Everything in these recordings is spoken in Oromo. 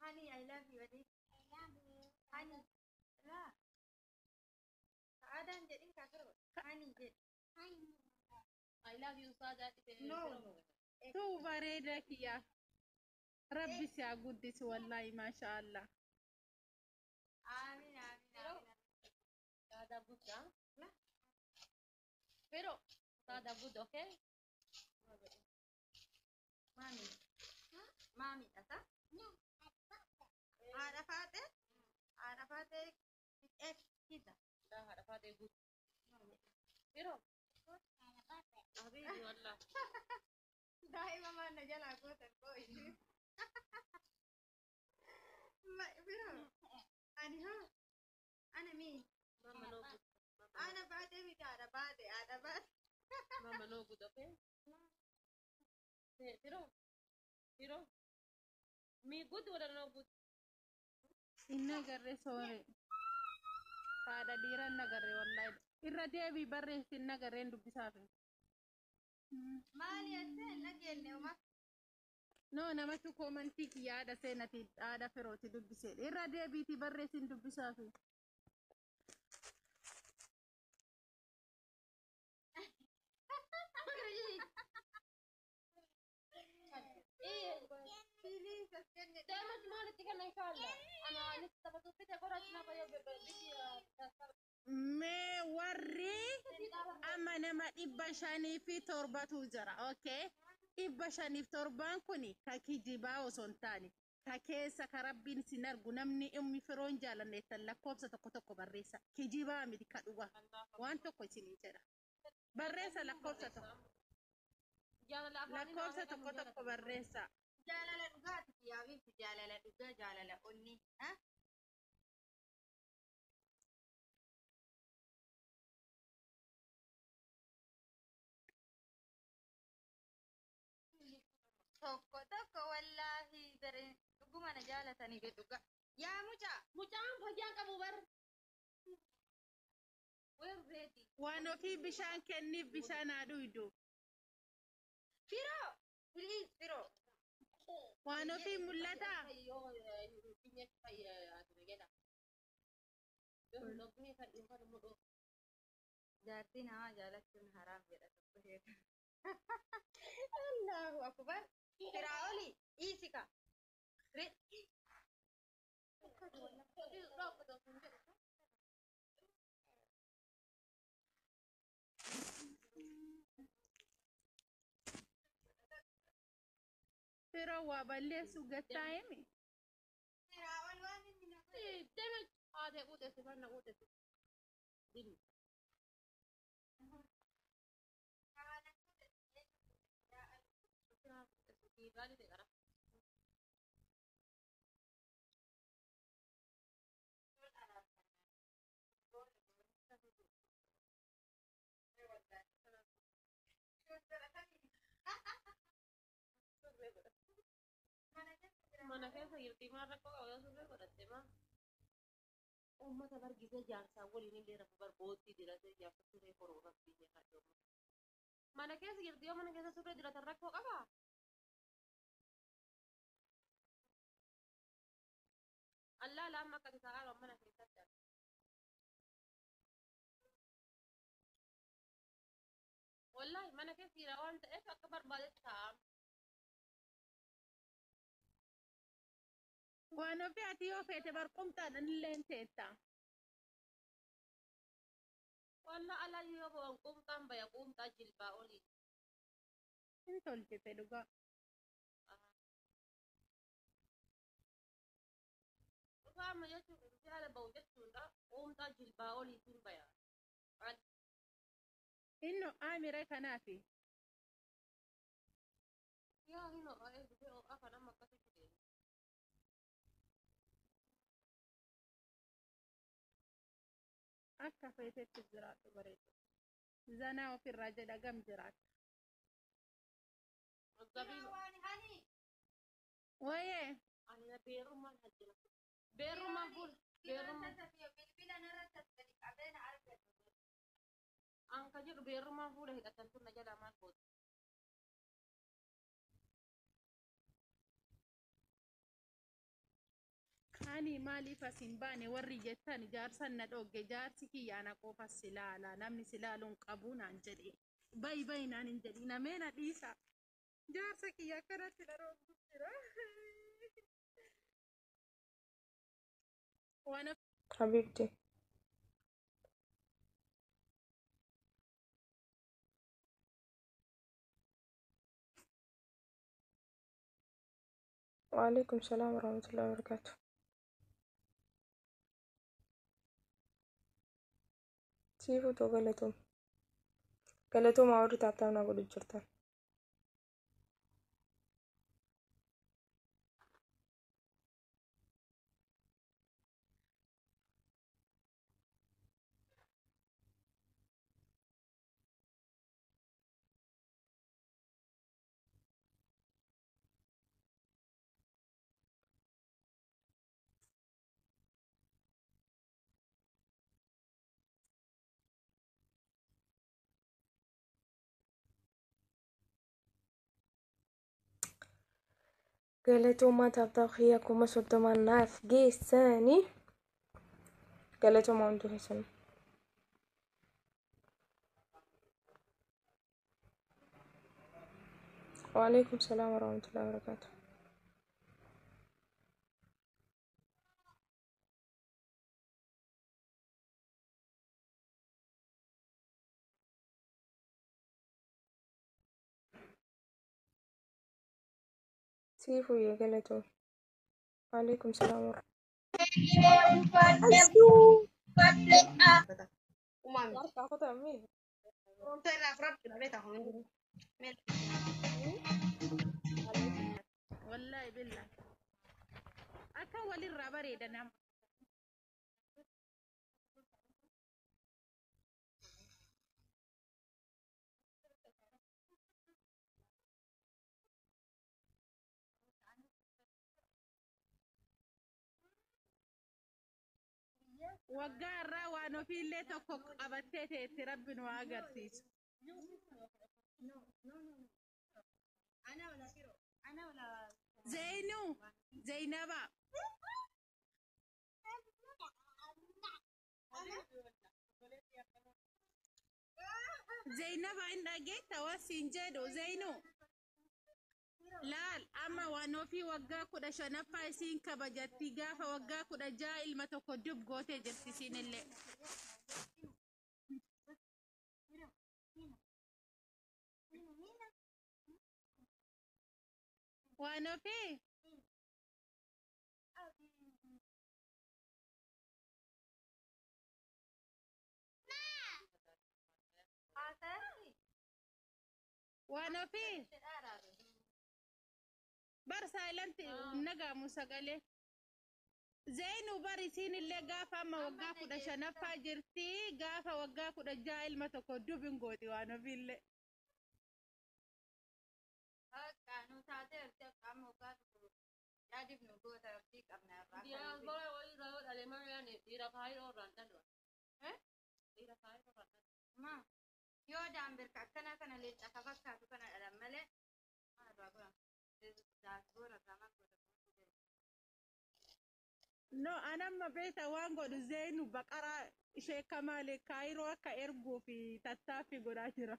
Honey, I love you. Adi. Honey. Laa. Sa'aadaan jedhin kaafiroo. Honey jedhi. I love you Saada. No. Tuu bareeda kiyya. Rabbi si haa guddisu wallaahi maasha Allah. Aamin aamin aamin. Saada good ah. Pero Saada good, okay? Maami. Maami dhasa. Haadha faatee. Haadha faatee. Kisa. Dah haadha faatee good. Pero Habibi wallah. Daa'ima maal na jalaa gootan koo ishee. Firoo. Ani hoo. Ana mii. Mama no good. Ana baatee miti haadha baatee haadha baatee. Mama no good, okay? Pero Pero me good wala no good? Inni agarre soore. Haadha dhiiraa hin agarre wallaahi. Irra deebii barreessi hin agarreen dubbisaafi. Maali jettee hin dhageenye uma. No, namatu koomantii kiyya haadha seenati haadha firooti dubbisee. Irra deebiitii barreessi hin dubbisaafi. Please as kenne. Daa'imman maalitti kenna inshallah. Ana anis taphatu fite qorachi na fayyadu biti. Mee warri amma nama 507tu jira. Okay? 507n kun ka kijibaa osoo hin taane ka keessa ka rabbiin isin argu namni ummi firoon jaalanneettan lakkoofsa tokko tokko barreessa. Kijibaa miti ka dhugaa. Waan tokko isinii jedha. Barreessa lakkoofsa tokko. Jaalala afaanii. Lakkoofsa tokko tokko barreessa. Jaalala dhugaati yaa biiftu jaalala dhugaa jaalala onni. Ha? Tokko tokko wallaahi dareen dhuguma na jaalatanii dhugaa. Yaa mucaa. Mucaan fayyaa qabu bar. Weerreeti. Waan ofii bishaan kenniif bishaan haa dhuydu. Firoo. Please firoo. Waan ofii mul'ataa? Yoo biyya fayyaa jedha. Yoo loggee kan yookaan immoo dhoo. Jaartii namaa jaalachuun haraam jedha tokko sheeka. Allahu akbar. Firaa oli dhiisi ka. Firoo waa balleessu gattaa'emi. Firaa ol waan inni na godhe. Deeme haatee quuxeessi fanna quuxeessi. Dilli. Haala fuudhe. Yaa Allah. Dhiirraa ta'e qara. Tol araarfannaa. Goone goone. Wallahi. Shoottara kamii? Surree godhate. Mana keessa jira. Mana keessa jirti maal rakkoo qaba yoo surree godhatte maa. Uummata bargisee jaarsaa waliin illee rafu barbootti diratee jaarsa surree koroo rabbii jedha. Mana keessa jirti yoo mana keessa surree diratan rakkoo qabaa? Allah lama akka taa'aa mana keessatti. Wallahi mana keessa jira waan ta'eef akka barbaadetti taa'aa. Waan ofii ati yoo feete barqumxaadhaan illee hin teetta. Wallah ala yoo bo'an quumxaan baya quumxaa jilbaa olii. Hin tolchite dhugaa. Dhugaa amma jechuun dhufee ala ba'u jechuudha quumxaa jilbaa oliitiin baya. Inno aamire kanaafi. Yaa hin ho'ee dhufee ho'aa kan amma akkasitti deemu. Akka feetetti jiraatu bareedu. Zanaa ofirraa jedha gam jiraata. Zabiiba. Waan hani. Wayee Ani beerummaan hajjina. Beerummaan fuul. Beerummaan. Bilbila narra tasgadi qabee na argatu. An ka jedhu beerummaan fuula hidhatan tun na jalaa maal gooti? Ani maaliif as hin baane warri jettan jaarsan na dhogge, jaarsi kiyya ana qofa si laala, namni si laaluun qabu naan jedhe. Bayi bayi naan hin jedhi, namee na dhiisa. Jaarsa kiyya akkanatti na dhoggu jira. Waan حبيبتي. وعليكم السلام ورحمة الله وبركاته. Siifuutoo galatoom. Galatooma warri taaptaap naa godhu jirtan. Galatoomaa taaptaap kiyya 30,000 naaf geessanii. Galatoomaa hundi keessanuu. وعليكم السلام ورحمة الله وبركاته. Siifuyyee galatoom. وعليكم السلام ورحمة. Wallaahi billaa. Akka walirraa bareeda nama. Waggaa irraa waan ofiillee tokko qabattee teetti rabbi nu haa agarsiisu. Zeynu, Zeynaba. Zeynaba hin dhageetta waan siin jedhu Zeynu. Laal amma waan ofii waggaa 15ffaa isiin kabajatti, gaafa waggaa 16 ilma tokko dub gootee jirti isiinillee. Waan ofii waan ofii bar saayilanti nagaamu sagalee. Zeynu bar isiinillee gaafa amma waggaa 15ffaa jirti, gaafa waggaa 16 ilma tokko dub hin gooti waan ofiillee. Diyaaspoora wayii irraa yoo dhale malee ani dhiira kaayiroo irraan dhalwa. Dhiira kaayiroo irraan dhalwa. Yoo daambirka akkana kana leenca ka fakkaatu kana dhalan malee maal irraa godhama? Diyaaspoora irraa maal godhama? No, anamma beeta waan godhu Zeynu baqaraa ishee kamaalee kaayiroo akka erguu fi tattaaffii godhaa jira.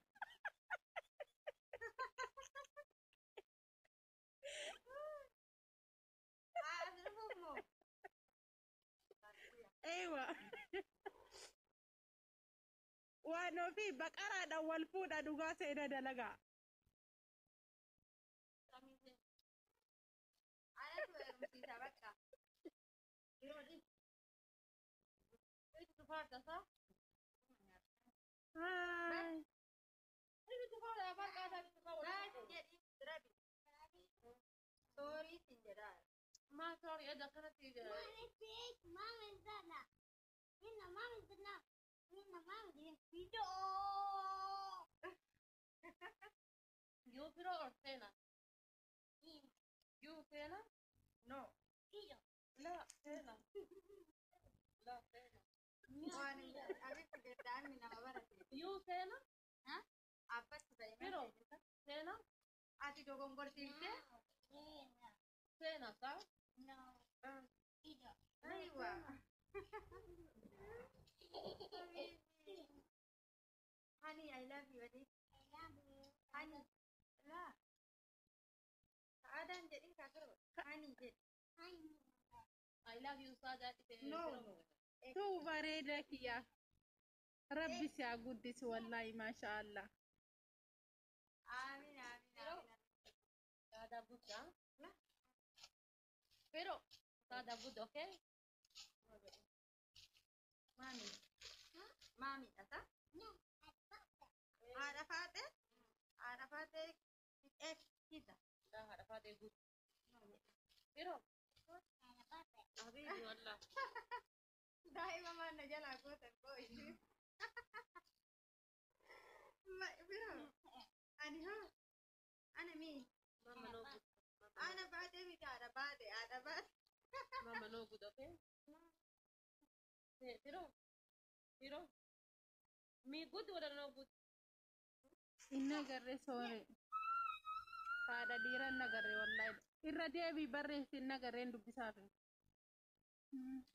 As dhufuuf moo? Eewa. Waan ofii baqaraadhaan wal fuudha dhugaa seena dalagaa. Anatu heerumsiisa bakka. Itti tufaadha saa. Haay. Itti tufaadha afaan qaasaa itti tufaa Baas waliin. jedhi rabi. Soorii siin jedhaa. Maa soorii edda akkanatti yoo firoo or seena. Yoo seena? No. La seena. La seena. Waan abitti gaddaanni nama barate. Yoo seena? Abbatti fayyadamu. Firoo seena? Ati dogongorsiiftee Seena saa? Aywa. Honey, I love you, Adi. Honey. La. Aadaan jedhin kaafiroo. Honey jedhi. I love you Saadaa dhibee. No. Tuu bareeda kiyya. Rabbi si haa guddisu wallaahi maasha Allah. Aamin, aamin, aamin. Saadaa guddaa. Pero Saadaa guddaa, okay? Maami. Maamidha ta? Haadha faate? Haadha faate eegsisa. Daa haadha faatee guddaa. Pero habibi wallah. Daa'ima maal na jalaa gootan boo'i. Firoo. Ani hoo? Ana mii? Mama no good. Ana baatee miti haadha baate haadha baate. Mama no good, okay? Pero pero mi good wala no good? Inni agarre soore. Haadha dhiiraa inni agarre wallaahi. Irra deebii barreessi inni agarreen dubbisaafi.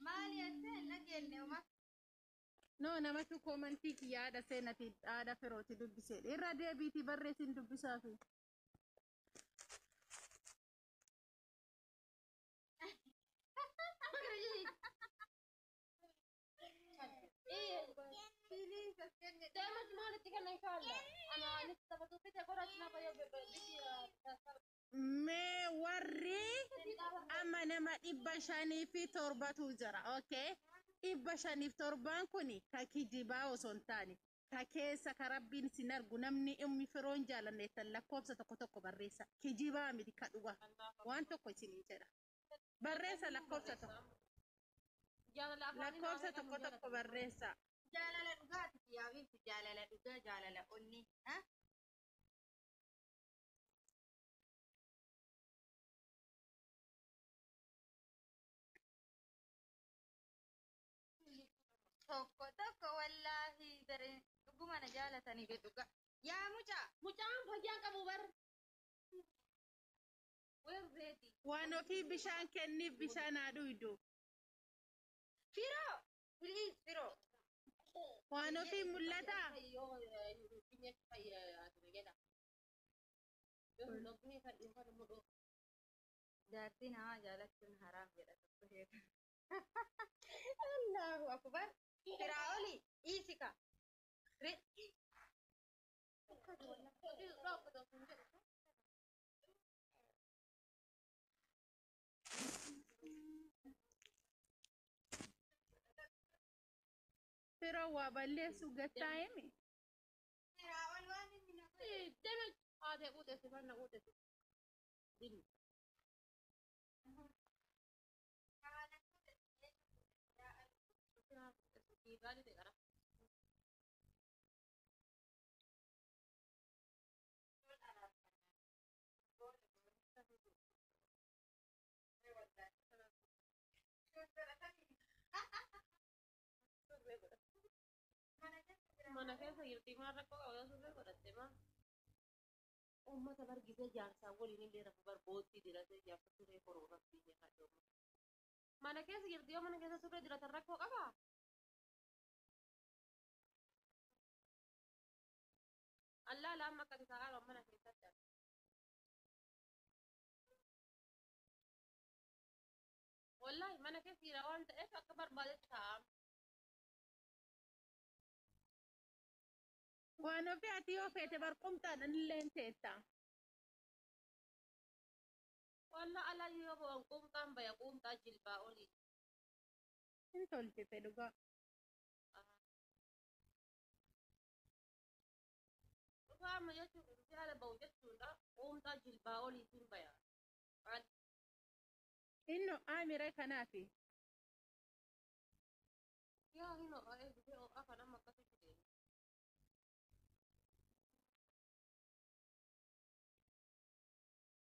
Maali jettee hin dhageenye uma. No namatu koomantii kiyya haadha seenati haadha firooti dubbisee. Irra deebiitii barreessi dubbisaafi. Please as kenne. Daa'ima maalitti kenna inshallah. Ana anis taphatu fite qorachi nama yoo bibbi. Mee warri amma nama 507tu jira. Okay? 507n kun ka kijibaa osoo hin taane ka keessa ka rabbiin sin argu namni ummi firoon jaalanneettan lakkoofsa tokko tokko barreessa. Kijibaa miti ka dhugaa. Waan tokko isinii jedha. Barreessa lakkoofsa tokko. Jaalala afaanii Lakkoofsa tokko tokko barreessa. Jaalala dhugaati kiyyaa biifti jaalala dhugaa jaalala onni. Tokko tokko wallaahi dareen dhuguma na jaalatanii be dhugaa. Yaa mucaa. Mucaan fayyaan qabu bar. We're ready. Waan ofii bishaan kenniif bishaan haa dhuydu. Firoo. Please firoo. Waan ofii mul'ataa? Jaartii namaa jaalachuun haraam jedha tokko heetu. Allahu akbar. Firaa oli dhiisika. Firoo waa balleessu gattaa himi. Firaa ol waan inni na Mana keessa jirti maal rakkoo qaba yoo surree godhatte maa? Uummata bargisee jaarsaa waliin illee rafu bar boottii diratee jaarsa surree koroofa biyya kadhoomu. Mana keessa jirti yoo mana keessa surree diratan rakkoo qabaa? Allaa laamma akkati taa'aa mana keessatti arga. Wallaahi mana keessa jira waan ta'eef akka barbaadetti taa'ama. Waan ofii ati yoo feete barqumxaadhaan illee hin teetta. Walla alaa yoo bo'an quumxaan baya quumxaa jilbaa olii. Hin tolchite dhugaa. Dhugaa amma jechuun dhufee ala ba'u jechuudha. Quumxaa jilbaa oliitiin baya. Inno aamire kanaafi. Yaa hin ho'ee dhufee ho'aa kan amma akkasitti deemu.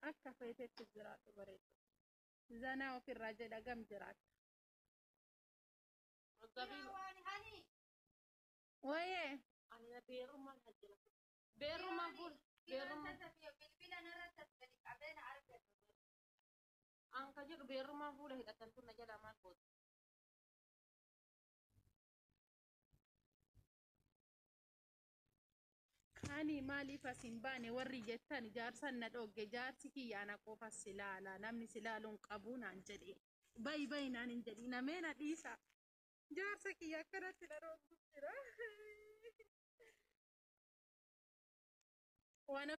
Akka feetetti jiraatu bareedu. Zanaa ofirraa jedha gam jiraata. Gabii Waan hani. Wayee ani beerummaan hajjira. Beerummaan fuul beerummaan Bilbila narra tasgadi qabee na argatu. an ka jedhu beerummaan fuula hidhatan tun na jalaa maal gootu. Ani maaliif as hin baane warri jettan, jaarsan na dhogge. Jaarsi kiyya ana qofa si laala, namni si laaluun qabu naan jedhe. Bayi bayi naan hin jedhi, namee na dhiisa. Jaarsa kiyya akkanatti na dhoggu jira. Waan